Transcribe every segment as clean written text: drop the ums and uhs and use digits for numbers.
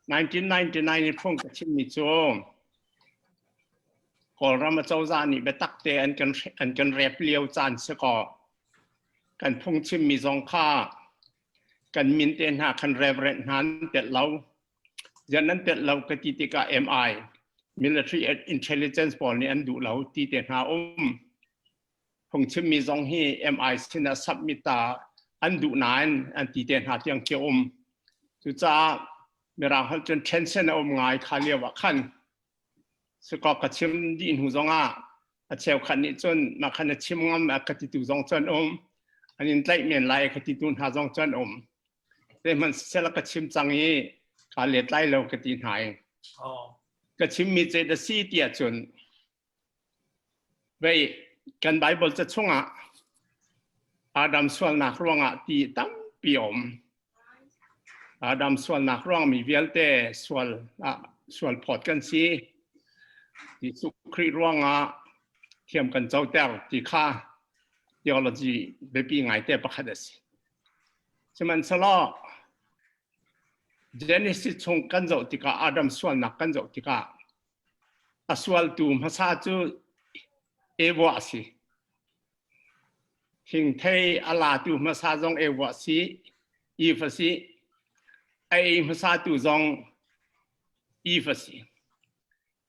1999 in phung ka chimmi cu Kawlram acozah nih biatak te an kan rep lio caan si kaw kan phungchimmi zong kha kan min te hna khan reverend hna an telh lo. Zian nan telh lo ka ti tikah MI Military Intelligence pawl nih an duh lo ti te hna um. Phungchimmi zong hi MI sinah submit ta an duh nain an ti te hna tiang khi um. Cucaah Mirang holh cun tension a um ngai kha lio ah khan. Sikaw ka chim dih hnu zongah a cheukhat nih cun mah khan a chim ngam a ka titu zong cu an um. An in tlaih men lai a ka titu hna zong cu an um. Sihmanhsehlaw ka chim cang i kaa let lai lo ka ti hna i ka chimmi cu a si ti ahcun vei kan Bible ca chungah Adam sualnak ruangah ti tampi a um. Adam sualnak ruang mi vialte sual ah sual phawt kan si. Jesuh Khrih ruangah thiam kan coter ti kha theology biapi ngaite pakhat a si. Sihmanhsehlaw Genesis chung kan zoh tikah Adam sualnak kan zoh tikah a sualtu hmasa cu Eva a si. Thingthei a latu hmasa zong Eva a si, Eve a si. A ei hmasatu zong Eve a si.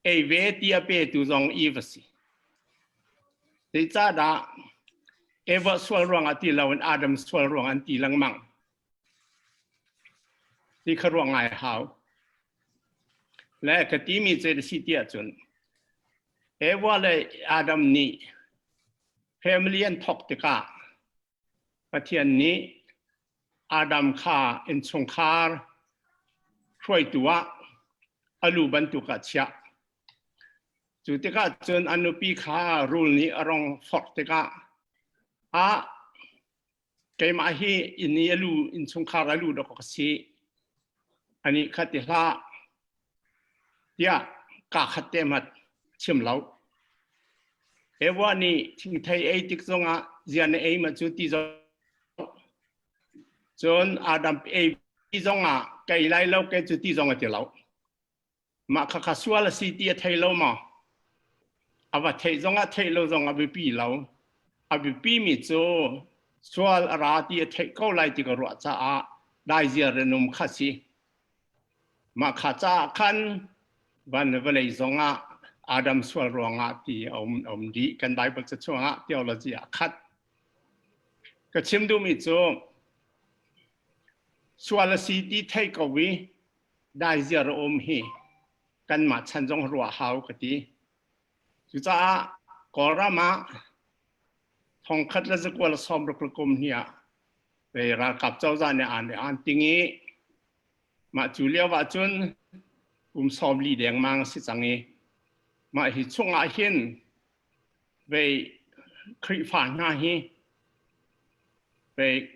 Ei ve ti a petu zong Eve a si. Zeicahdah Eva sual ruangah ti loin Adam sual ruang an ti lengmang. Ti kha ruah ngai hau. Le ka timi cu a si ti ahcun Eva le Adam nih family an thawk tikah Pathian nih Adam kha innchungkhar hruaitu ah a lu bantuk ah chiah. Cu tikah cun a nupi kha rul nih a rong forh tikah ah keimah hi inn i a lu innchungkhar a lu dawk ka si anih kha ti hlah tiah kaa khat te hmat chim lo. Ewa nih thingthei ei tik zongah zia na ei ma cu ti zong cun Adam ei zongah kei lai lo kei cu ti zong a ti lo. Mah khakha sual a si ti a thei lo maw? A va theih zongah theih lo zong a biapi lo. A biapi mi cu sual a ra ti a theih ko lai ti ka ruah caah daiziar in um kha si. Mah kha caah khan van le vawlei zongah Adam sual ruangah ti a um, a um dih. Kan Bible ca chungah theology ah khat. Ka chim duhmi cu sual a si ti thei ko i daiziar a um hi kanmah chan zong ruah hau ka ti. Cucaah Kawlram ah thongkhat le zakua le sawmruk le kum hnih ah ralkap cozah nih an an ting i mah cu lio ah cun kum 40 dengmang a si cang i mah hi chung ah hin vei Khrihfa hna hi vei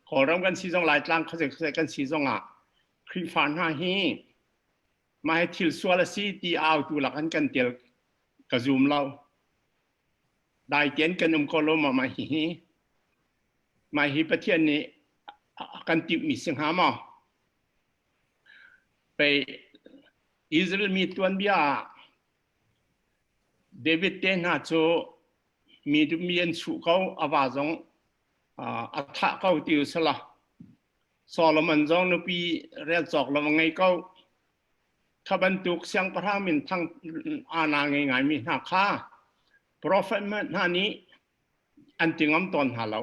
Kawlram kan si zong Laitlang khuazei kan si zong ah Khrihfa hna hi mah hi thil sual a si ti autu lak an kan tel ka zum lo. Dai tein kan um ko lo ma mah hi hi mah hi Pathian nih a kan timhmi si hnga maw? Pei Israel mi tuanbia ah David te hna cu mi mi an chuh ko a va zong a thah ko ti usila Solomon zong nupi rel cawk lo a ngei ko kha bantuk siangpahrang min thang ana ngei ngaimi hna kha profet hna nih an ti ngam tawn hna lo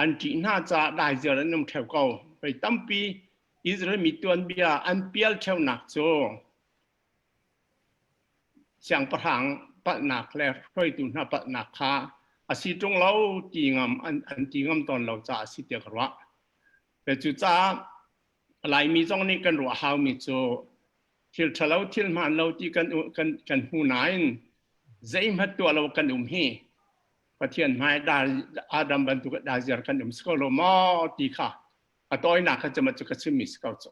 an ṭih hna caah daiziar an um ṭheo ko pei tampi Israel mi tuanbia an pial ṭheunak cu Siangpahrang palhnak le hruaitu hna palhnak kha a si ṭung lo ti ngam an ti ngam tawn lo caah a si tiah ka ruah. Cucaah Laimi zong nih kan ruah haumi cu thil ṭhalo thil hmaan lo ti kan kan kan hmu nain zeihmanh tuah lo kan um hi Pathian hmai Adam bantuk daziar kan um si ko lo maw ti kha a tawinak kha cuma cu ka chimmi si ko cu.